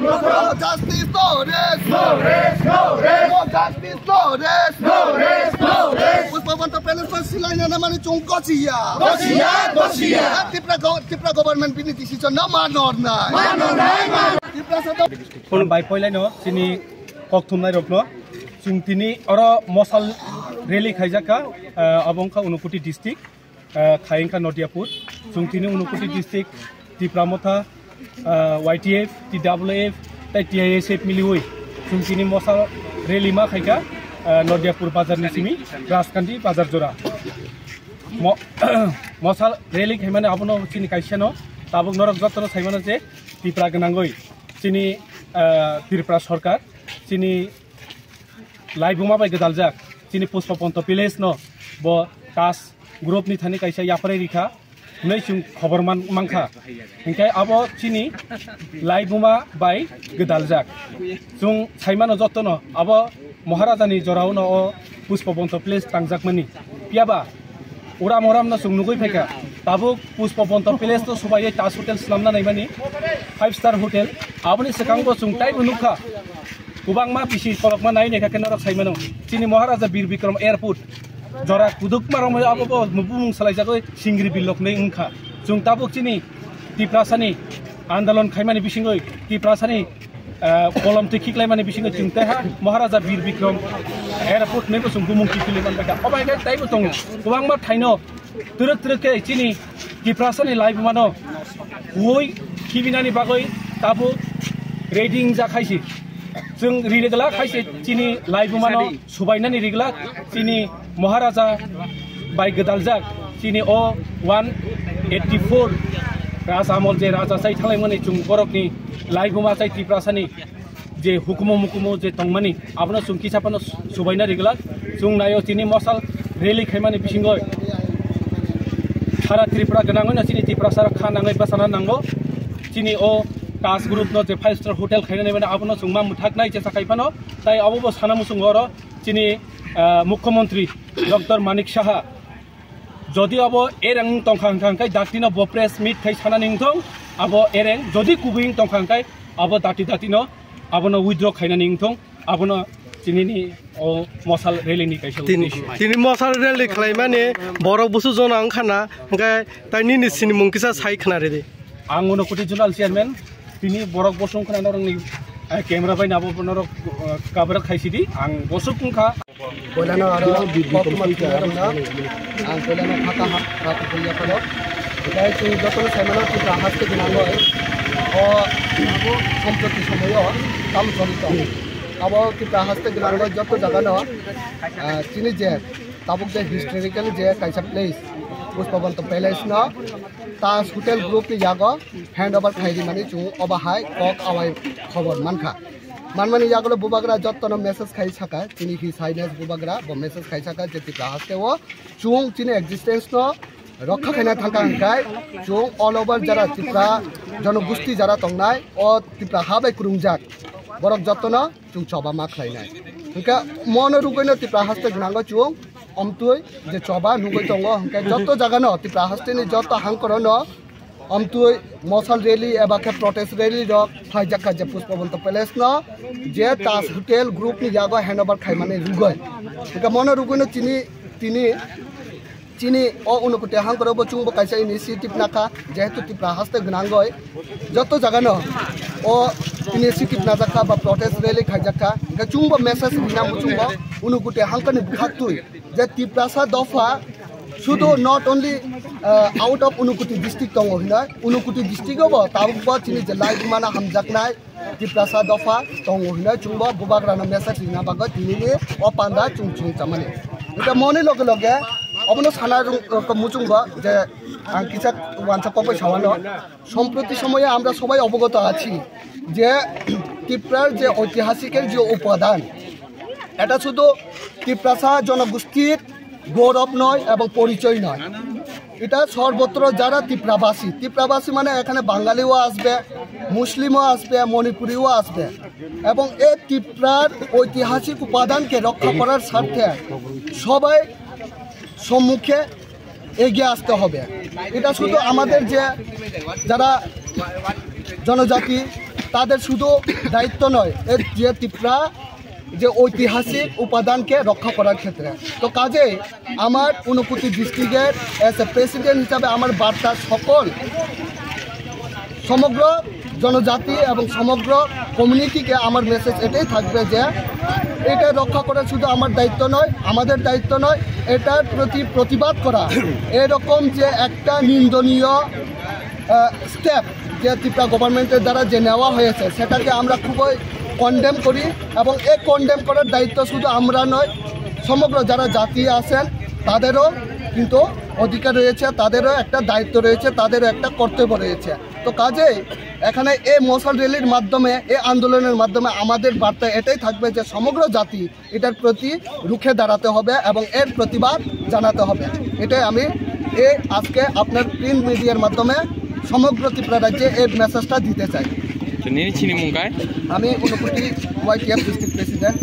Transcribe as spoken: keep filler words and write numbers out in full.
No justice, no rest. No rest, no rest. No justice, no rest. No rest, no rest. Pushpa Bonta Palace no silaina na mani chwng gosiya. Gosiya, gosiya. Tipra go-, Tipra government bini decision no manor nai. Manor nai, manor. Tipra sa to Phone bai poilai no chini kok thumnai rok no. Chwng tini oro mosal rally khaijak kha, ah, abo wngkha Unakoti district. Ah, khai wngkha Nodiapur. Chwng tini Unakoti district, Tipra Motha, ah, Y T F, T W F, tei T I S F miliwi chwng tini mosal rally ma khaikha, ah, Nodiapur bazar ni simi Rajkandi bazar jora. Mo-, mosal rally khaimani abono chini kaisa no, tabuk norok jotono saimano je Tipra gwnangwi chini, ah, Tripura Sarkar chini Laibuma bai gwdaljak chini Pushpa Ponto Palace no bo TASC group ni thani kaisa yapharwi rikha hwnwi chwng khobor man-, mankha. Hinkhe abo chini Laibuma bai gwdaljak. Chwng saimano jotono abo Maharaja ni jorao no o Pushpa Ponto Palace tangjakmani. Phiyaba uram uram no chwng nugwi phaikha. Tabuk Pushpa Ponto Palace no subaiwi TASC hotel swnamna naimani, five star hotel. Aboni swkango chwng taibo nukha. Kwbangma bisi kolokma nai naikha khe norok saimano. Chini Maharaja Bir Bikram Airport jora kudukma romwi abo bo bumung salaijagwi Singri Bilok hinwi wngkha. Chwng tabuk chini Tiprasani andolon khaimani bisingwi Tiprasani, ah, kolom twi khiklaimani bisingwi chwng taiha Maharaja Bir Bikram Airport hinwi bo chwng bumung kiphilwi manbaikha. Obo hai khe taibo tongo kwbangma thaino twrwk twrwk khe chini Tiprasani laibumano ui khibinani bagwi tabuk ready wngjakhaisi. Chwng ririgla khaisi chini laibumano subainani rigla chini Maharaja bai gwdaljak chini o one eighty four Raja Amol je Raja chai thanglaimani chwng borokni laibuma chai Tiprasani je hukumu mukumu je tongmani, abono chwng kisa phano subaina rigwlak. Chwng naio, chini mosal rally khaimani bisingo sara Tripura gwnangwi no chini Tiprasa kha nangwi bwsana nango. Chini o TASC group no je five star hotel khaina naimani, abono chwng ma mwthaknai jesa khai phano. Tai abo bo sana muchungo oro chini, ah, Mukhyamantri Doctor Manik Saha Jodi abo ereng wng tongkha hwnkha hwnkhe dati no bo press meet khai sanani wngthong, abo ereng, jodi kubui wng tongkha hwnkhe abo dati dati no abono withdraw khainani wngthong, abono chinini o mosal rally ni kaisa Tin-, uddesho. Tini mosal rally khlaimani borok busu jona wngkha na, hwnkhe tai nini sinimung kisa sai khna ridi. Ang Unakoti Zonal Chairman, tini borok bosong khna norokni, eh, camera bai nabo norok, eh, cover khaisidi, ang bosok wngkha. Boilano aro kok ma thumna rwngno ang boilano phaka ha, phaka thumya phano. Tei chwng jotono saimano Tripura haste gwnangwi o samproti somoyo tamo choli tong. Abo Tripura haste gwnangwi joto jagano, ah, chini je tabuk je historical je kaisa place, Pushpabanta Palace no Taj Hotel Group ni yago hand over khai rimani chwng obo hai kok awai khobor mankha. Manmani yagulo bubagra jottono message khai saka, chini His Highness bubagra bo message khai saka je Tripura haste o chwng chini existence no rokha khaina thangkha hwnkhe chwng all over jara Tripura jonogosti jara tongnai o Tripura ha bai kwrwngjak borok jottono chwng choba ma khlainai. Hwnkhe mono rwgwino Tripura haste gwnango chwng omtwi je choba nugwi tongo, hwnkhe jotto jagano Tripura haste ni jotto hangkorono omtwi mosal rally eba khe protest rally rok khlaijak kha je Pushpabanta Palace no je Taj Hotel Group ni yago handover khaimani rwgwi. Hwnkhe mono rwgwino chini, tini, chini o Unakoti hangkoro bo chwngbo kaisa initiative nakha, jehetu Tripura haste gwnangwi joto jagano o initiative najak kha ba protest rally khaijak kha. Hwnkhe chwngbo message rina muchungo Unakoti hangkani bwkhaktwi je Tiprasa dopha sudu not only, uh, out of Unakoti district tongo hinai, Unakoti district o bo tabuk bo chini je lai bumana hamjaknai Tiprasa dopha tongo hinai chwngbo bubagrano message rina bagwi tinini o panda chwng chwng chamani. Hwnkhe moni loge loge obono sana rwng, uh, muchungo je ang kisa wansa kokbai sawano. সম্প্রতি সময়ে আমরা সবাই অবগত আছি যে ত্রিপুরার যে ঐতিহাসিকের যে উপাদান, এটা শুধু তিপ্রাসা জনগোষ্ঠীর গৌরব নয় এবং পরিচয় নয়, এটা সর্বত্র যারা তিপ্রাবাসী, তিপ্রাবাসী মানে এখানে বাঙালিও আসবে, মুসলিমও আসবে, মণিপুরিও আসবে, এবং এই তিপ্রার ঐতিহাসিক উপাদানকে রক্ষা করার স্বার্থে সবাই সম্মুখে এগিয়ে আসতে হবে। এটা শুধু আমাদের যে যারা জনজাতি, তাদের শুধু দায়িত্ব নয়, এর যে ত্রিপুরা যে ঐতিহাসিক উপাদানকে রক্ষা করার ক্ষেত্রে। তো কাজেই আমার ঊনকোটি ডিস্ট্রিক্টের as a president হিসাবে আমার বার্তা সকল সমগ্র জনজাতি এবং সমগ্র কমিউনিটিকে আমার মেসেজ এটাই থাকবে যে এটা রক্ষা করা শুধু আমার দায়িত্ব নয়, আমাদের দায়িত্ব নয়, এটার প্রতি প্রতিবাদ করা, এরকম যে একটা নিন্দনীয় স্টেপ যে ত্রিপুরা গভর্নমেন্টের দ্বারা যে নেওয়া হয়েছে, সেটাকে আমরা খুবই কন্ডেম করি। এবং এই কন্ডেম করার দায়িত্ব শুধু আমরা নয়, সমগ্র যারা জাতি আছেন, তাদেরও কিন্তু অধিকার রয়েছে, তাদেরও একটা দায়িত্ব রয়েছে, তাদেরও একটা কর্তব্য রয়েছে। তো কাজেই এখানে এই মশাল র্যালির মাধ্যমে, এই আন্দোলনের মাধ্যমে আমাদের বার্তা এটাই থাকবে যে সমগ্র জাতি এটার প্রতি রুখে দাঁড়াতে হবে এবং এর প্রতিবাদ জানাতে হবে। এটাই আমি এই আজকে আপনার প্রিন্ট মিডিয়ার মাধ্যমে সমগ্র ত্রিপুরা রাজ্যে এই মেসেজটা দিতে চাই। Nini chini mung kai? আমি ঊনকোটি ওয়াইটিএফ ডিস্ট্রিক্ট প্রেসিডেন্ট।